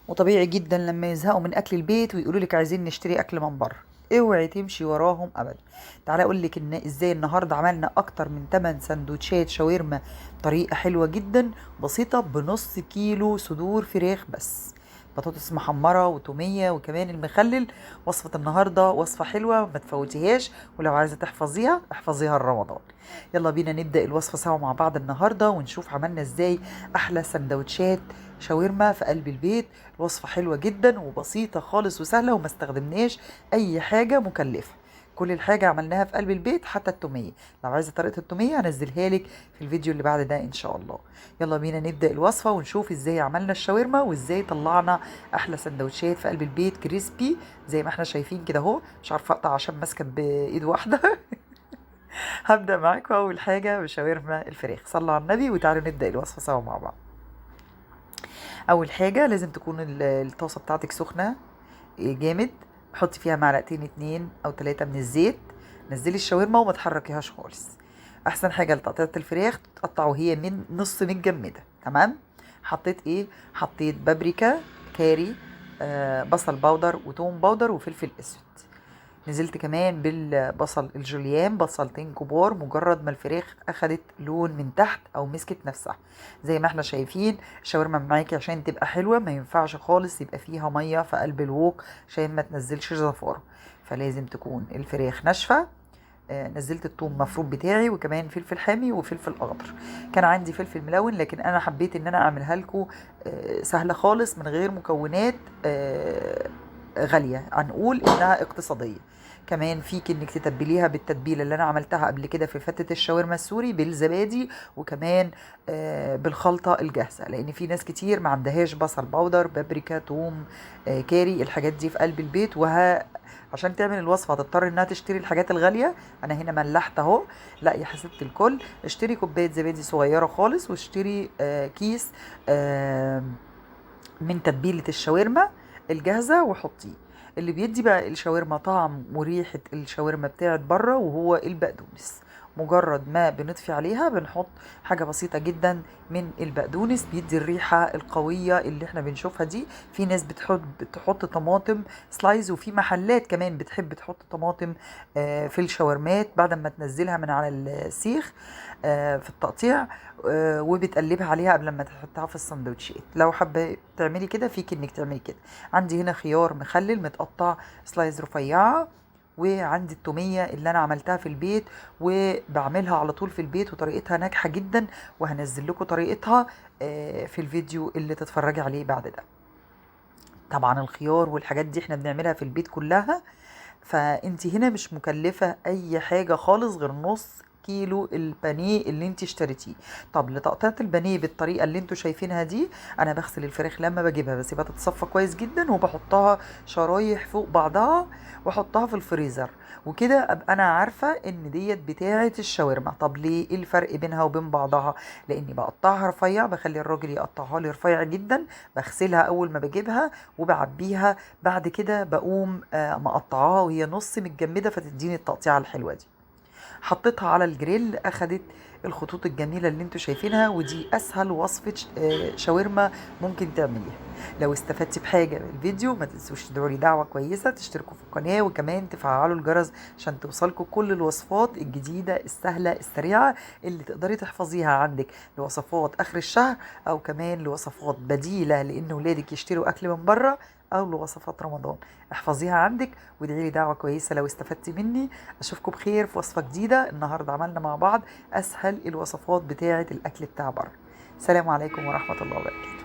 وطبيعي جدا لما يزهقوا من اكل البيت ويقولوا لك عايزين نشتري اكل من بره، اوعي تمشي وراهم ابدا. تعالى اقول لك ان ازاي النهارده عملنا اكتر من 8 سندوتشات شاورما بطريقة حلوة جدا بسيطة بنص كيلو صدور فراخ بس، بطاطس محمرة وتوميه وكمان المخلل. وصفه النهارده وصفه حلوة ما تفوتيهاش، ولو عايزه تحفظيها احفظيها لرمضان. يلا بينا نبدا الوصفة سوا مع بعض النهارده ونشوف عملنا ازاي احلى سندوتشات شاورما في قلب البيت. الوصفة حلوة جدا وبسيطة خالص وسهلة، وما استخدمناش اي حاجة مكلفة، كل الحاجة عملناها في قلب البيت حتى التوميه. لو عايزه طريقه التوميه هنزلها لك في الفيديو اللي بعد ده ان شاء الله. يلا بينا نبدا الوصفة ونشوف ازاي عملنا الشاورما وازاي طلعنا احلى سندوتشات في قلب البيت crispy زي ما احنا شايفين كده اهو. مش عارفه اقطع عشان ماسكه بايد واحدة. هبدا معاكم اول حاجة بشاورما الفراخ. صلوا على النبي وتعالوا نبدا الوصفة سوا مع بعض. اول حاجة لازم تكون الطاسه بتاعتك سخنة جامد، حطي فيها معلقتين 2 أو 3 من الزيت، نزلي الشاورما وما تحركيهاش خالص. احسن حاجة لتقطيعه الفراخ تتقطع وهي من نص متجمده. تمام. حطيت ايه؟ حطيت بابريكا، كاري، بصل powder وتوم powder وفلفل اسود. نزلت كمان بالبصل الجوليان، بصلتين كبار. مجرد ما الفراخ اخدت لون من تحت او مسكت نفسها زي ما احنا شايفين، الشاورما معاكي عشان تبقى حلوة ما ينفعش خالص يبقى فيها مية في قلب الوok عشان ما تنزلش زفاره، فلازم تكون الفراخ ناشفة. نزلت الثوم مفروم بتاعي وكمان فلفل حامي وفلفل اخضر. كان عندي فلفل ملون لكن انا حبيت ان انا اعملها لكم سهلة خالص من غير مكونات غالية، هنقول انها اقتصادية. كمان فيك انك تتبليها بالتتبيله اللي انا عملتها قبل كده في فتة الشاورما السوري بالزبادي، وكمان بالخلطه الجاهزة، لان في ناس كتير ما عندهاش بصل powder، بابريكا، توم، كاري، الحاجات دي في قلب البيت، عشان تعمل الوصفة هتضطر انها تشتري الحاجات الغالية. انا هنا ملحت اهو، لا يا حسبت الكل. اشتري كوباية زبادي صغيرة خالص، واشتري كيس من تتبيله الشاورما الجاهزة وحطيه. اللي بيدي بقى الشاورما طعم وريحة الشاورما بتاعت بره وهو البقدونس. مجرد ما بنطفي عليها بنحط حاجة بسيطة جدا من البقدونس، بيدي الريحة القوية اللي احنا بنشوفها دي. في ناس بتحب تحط طماطم slice، وفي محلات كمان بتحب تحط طماطم في الشاورمات بعد ما تنزلها من على السيخ في التقطيع، وبتقلبها عليها قبل ما تحطها في السندوتشات. لو حابة تعملي كده فيك انك تعملي كده. عندي هنا خيار مخلل متقطع slice رفيعة، وعندي التومية اللي انا عملتها في البيت وبعملها على طول في البيت وطريقتها ناجحة جدا، وهنزل لكم طريقتها في الفيديو اللي تتفرجي عليه بعد ده. طبعا الخيار والحاجات دي احنا بنعملها في البيت كلها، فانت هنا مش مكلفة اي حاجة خالص غير نص كيلو البانيه اللي انت اشتريتيه. طب لتقطيعه البانيه بالطريقة اللي انتوا شايفينها دي، انا بغسل الفراخ لما بجيبها بسيبها تتصفى كويس جدا، وبحطها شرايح فوق بعضها واحطها في الفريزر، وكده ابقى انا عارفه ان ديت بتاعه الشاورما. طب ليه؟ ايه الفرق بينها وبين بعضها؟ لاني بقطعها رفيع، بخلي الراجل يقطعها لي رفيع جدا، بغسلها اول ما بجيبها وبعبيها، بعد كده بقوم مقطعاها وهي نص متجمده، فتديني التقطيعه الحلوة دي. حطيتها على الجريل، اخدت الخطوط الجميلة اللي انتوا شايفينها، ودي اسهل وصفه شاورما ممكن تعمليها. لو استفدتي بحاجة من الفيديو ما تنسوش تدعوا لي دعوه كويسة، تشتركوا في القناة، وكمان تفعلوا الجرس عشان توصلكم كل الوصفات الجديدة السهلة السريعة اللي تقدري تحفظيها عندك لوصفات اخر الشهر، او كمان لوصفات بديله لان ولادك يشتروا اكل من بره، او لوصفات رمضان. احفظيها عندك وادعي لي دعوه كويسة لو استفدتي مني. اشوفكم بخير في وصفه جديدة. النهارده عملنا مع بعض اسهل الوصفات بتاعه الاكل بتاع بره. سلام عليكم ورحمة الله وبركاته.